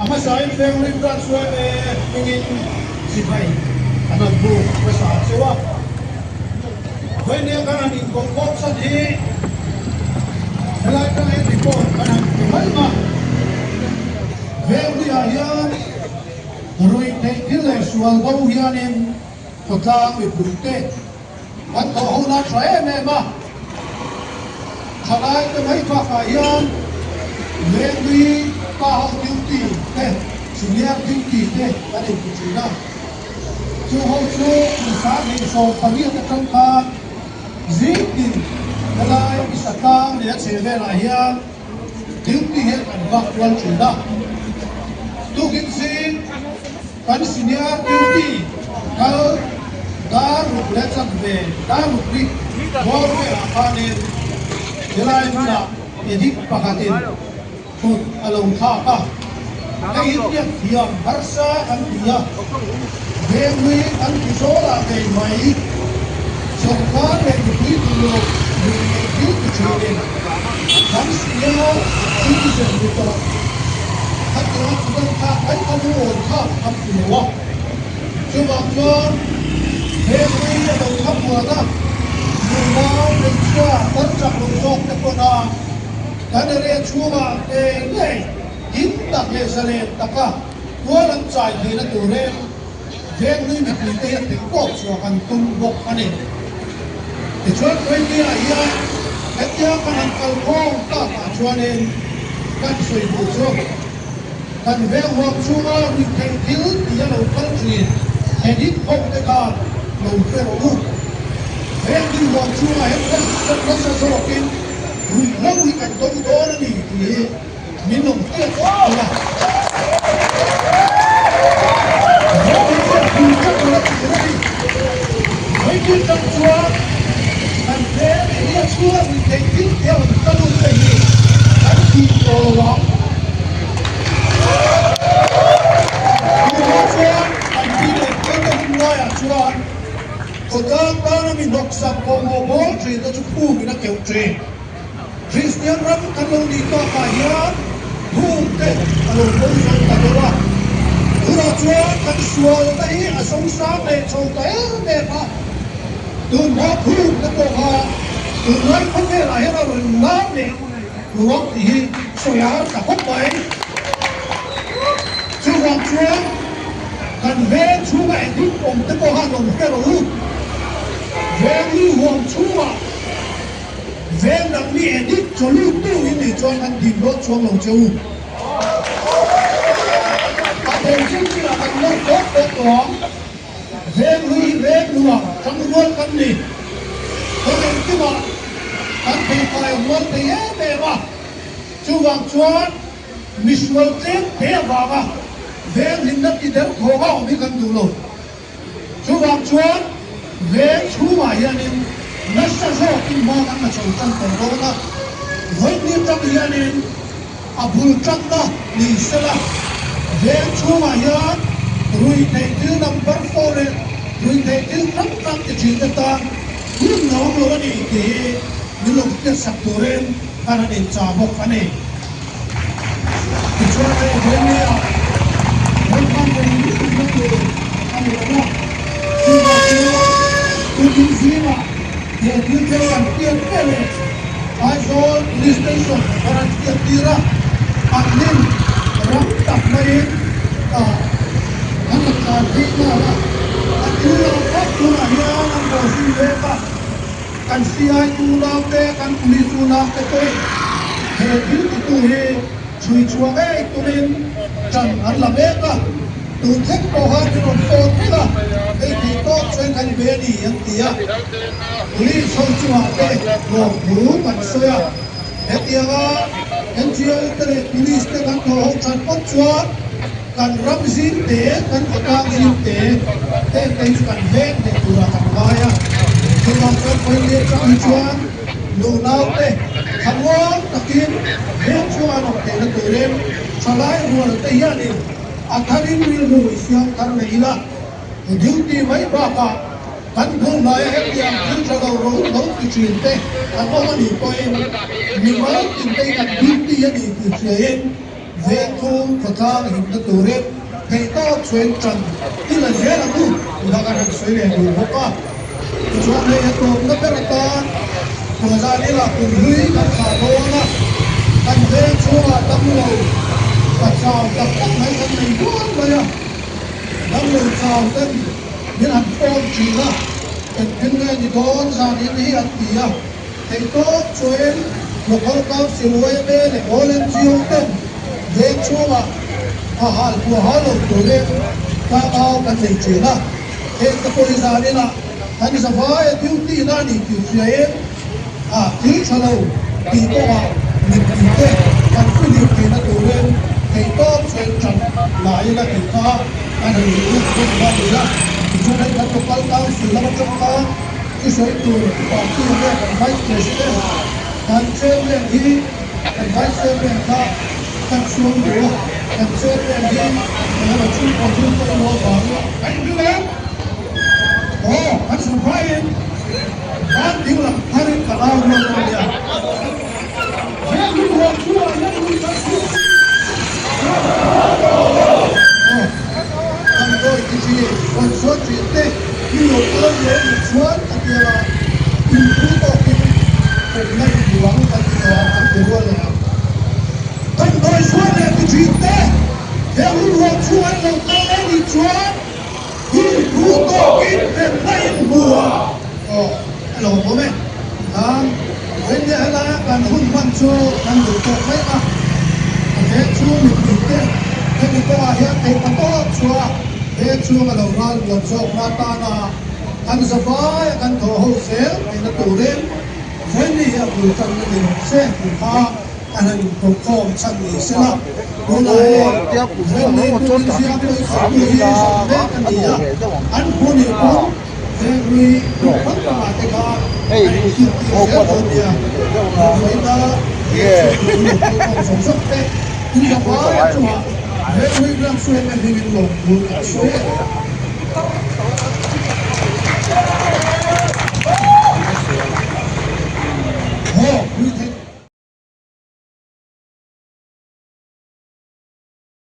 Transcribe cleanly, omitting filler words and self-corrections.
A hmasain Venghlui Branch yma hmingin chibai an rawn buk hmasa cheu a. Vawinia kan han inkohkhawm chhan hi helai atang hian report kan han pe mai a. Venghluiah hian ruihtheih thil leh sual bo hianin khawtlang mipuite Kan thawh ho na tha em em a, thalai te mai bakah hian Venglui pa ho duty te, senior duty te kan inti thin a. Chu ho chu kum 28 atang khan zingtin helai Isa tlang leh a chheh velah hian duty hian kan vak kual thin a. Tukin zing. Kan senior duty kal dar ruk leh chanve dar ruk rik bawr velah khanin helai hmunah edit pakhatin kut a lo thlak a, hei hi biak thiam harsa kan ti a, Venghlui kan ti zawlah ngei mai sawrkar leh mipui duhlo lui ngei thil ti thinin kan senior citizen ni tawh. Khatianga kut an thlak mai kha lu awn thlak a ti lo a, chuvang chuan he ui a lo thla buan a, nunau hmeichhia kan chak lo zawk te pawn a, kan area chhungah ngei ngei him tak leh zalen taka tual an chai theihna turin Venghlui mipuite hian theihtawp chhuah kan tum bawk a ni. Tichuan Puipuiah hian hetia kan han kal khawm takah chuanin kan sawi duh chu kan veng huam chhunga ruihtheih thil tih a lo kal thin edit ho te khan lo hre rawh u. Venghlui huam chhungah hian nasa zawkin ruihhlo hi kan do dawn a ni tih hi Min lo hriat zel a. Rawng hian pui tlat lo a tir a ni. Vawikin tang chuan kan hmel area chhunga ruih theih thil te a rawn kal lut te hi kan tih tawh lo ang. Tunah chuan kan pi leh puate hun laiah chuan khawtlang tana mi hnawksak pawhmawh bawl thin te chu khumin a keuh thin. Kristian ram kan lo nih tawkah hian hungte a lo bo zo ta deuh a, tunah chuan kan sualna hi a sosang leh chho ta em em a, tunhma hungte pawh kha tunlai khawvelah hian a rawn lar leh ruang tih hi sawi a har ta khawp mai. Chuvang chuan kan veng chhunga edit awmte pawh khan rawn hre rawh u, veng lu huam chhungah. Veng dang mi edit chaw lut tu in nih chuan kan dim dawn chuang lo che u. A thei chin chin ah kan nawr tawk tawk tawh ang. Veng hlui hi veng hnuah tang rual kan ni. Kawng engkim ah kan pheikai rual thei em em a. Chuvang chuan misual tlem te avanga veng hlimna ti der thawng a awm hi kan duh lo. Chuvang chuan veng chhungah hianin nasa zawkin hma kan la chho tan tawh dawn a, vawikni atang hianin a bul tanna ni sela, veng chhungah hian ruihtheih thil number four leh ruihtheih thil hrang hrang ti thin te tan hun a awm lo a ni tih hi min lo hriatsak turin kan han inchah bawk a ni. Tichuan hei Venglia Lalpan reng ringna tur a ni lo a, chuvang chuan tukin zingah he thil thleng kan hriat ve leh Aizawl Police Station kan han hriat tir a, an lim ram tak maiin an la tlan phei nghal a, a tul lo phawt tunah hian an bawhzui mek a. Kan CI unaute, kan police unaute pawhin he thil titu hi chhui chhuah ngei tumin ṭan an la mek a, tun thleng pawh khan min rawn phone reng a, hei theih tawk chuan kan be a ni an ti a. Police ho chungah te lawmthu kan sawi a, hetianga NGO te leh police te kan thawh ho ṭhat phawt chuan kan ram zing te, kan khawtlang zing te, heng te hi chu kan veng thei turah kan ngai a. Chuvang chuan Pawileh chang hi chuan nunau te thlamuang takin veng chhung an awm theihna turin thalai rual te hianin a tharin rilru i siam thar leh ila. Duty mai bakah kan bul hnaia hetiang thil tha lo ro lo ti thin te an awm a nih pawhin mimal tin te hi kan duty a ni tih hriain. Vengchhung khawtlang himna turin theihtawp chhuain ṭan i la zel ang u tih kha kan han sawi leh duh bawk a. Tichuan hei a tawpna ber atan Tuazan ila kum hlui kan thlah dawn a, kan veng chhungah damlo pa chau tak tak mai kan nei dual mai a, damlo chau ten min han phone thin a, engtin nge ni dawn zan in hi an ti a, theihtawp chuain Local Council yma leh All NGO ten veng chhungah a hal puaha lo turin tlangau kan nei thin a. Heng te pawh hi zaninah kan zavaia duty na a ni tih hriain a thil tha lo tih kawngah mipui te kan fihlim theihna turin theihtawp chhuain tan la ila tih kha kan han request bawk a ni a. Tichuan hei kan local council lam atang khan thusawi tur party nge kan vice president kan chairman hi kan vice chairman kha kan chhuang duh a, kan chairman hi engemaw chhungkaw thil pawimawh avangin kan inhlim em? Aw, kan surprise-in ban ding lam tharin kan au rual dawn nia. He lui huan chhungah hian lui kan chhung Aw, damdawi ti chi rawn chhuah thin te hi lo kal ve a nih chuan a tirah inphu tawkin hremna inhmu ang kan ti tawh ang an ti rual leh ang. Damdawi chhuah leh ti thin te he hun huan chhung an lo kal a nih chuan inphu tawkin hremna inhmu ang. Aw, a lawmawm e. Tikhan, vawiin helaia kan hun hman chu kan duh tawk mai a. A veng chhung mipui te hemi kawngah hian theihpa tawp chhuah a, veng chhung a lo ral buan zawkna atana kan zavaia kan thawh ho zel theihna turin vawiin hi a bul tanna ni rawh se tih kha a han inkhawmkhawm chhan ni se la. Tunah hei vawiin tukin ziak pawisatu hi zawm mek a ni a, an hmuh pawn Venghlui hmun hrang hrangah te khan a intirtir zel dawn nia. Vawiina veng chhung mipui lo kalkhawm zawng zawng te inzavai chungah Venghlui Branch Suaime hmingin lawmthu kan sawi e.